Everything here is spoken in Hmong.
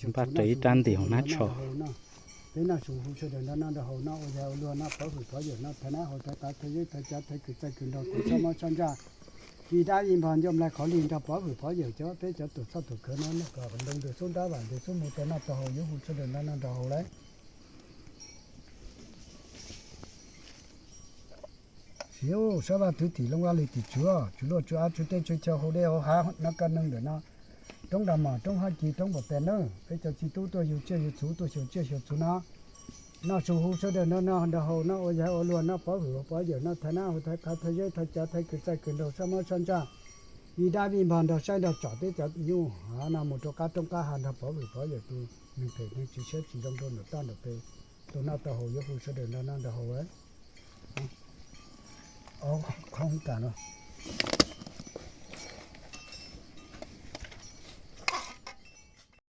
Npaj raws ib rab ntim hauv hnab tsho. Peb noj su hu sawv daws nrog noj nrog haus, noj ua yam ua luag, noj pov hwm pov yawm, noj thaiv nab haus thaiv qav thaiv zeb thaiv cav thaiv kws txaij kws nraug, thaiv sab mob sab ntsaj, vij dab vij npog, ncauj nplaig qhov lig, nrog pov hwm pov yawm cov peb cov tuam txhoj tuam khawv no, noj kom ntoo ntws xub nrab vam ntws xub mus rau noj rau haus, yuav hu sawv daws nrog noj nrog haus lauj. Siv sab vaj thwv tim, looj vaj li tim tsuav, tsuv luaj tsuv av, tsuv teb tsuv chaw, hauv dej hauv hav, noj kaj neeg ntawm no, roob nra mom roob hab ci roob npaum tes nawb, peb cov txiv tub tuaj yug tsiaj yug txhuv, tuaj xyuas tsiaj xyuas txhuv no, noj su hu sawv daws nrog noj nrog haus, noj ua yam ua luag, noj pov hwm pov yawm, noj thaiv nab haus thaiv qav thaiv zeb thaiv cav thaiv kws txaij kws nraug, sab mob sab ntsaj, vij dab vij npog, nrog saib nrog tsom peb cov nyuj hav no mus rau qab roob qab hav, nrog pov hwm pov yawm tus neeg phem neeg tsis siab tsis zoo rau nram toj nram pem, tuaj noj tuaj haus, yuav hu sawv daws nrog noj nrog haus. Qhov tas no,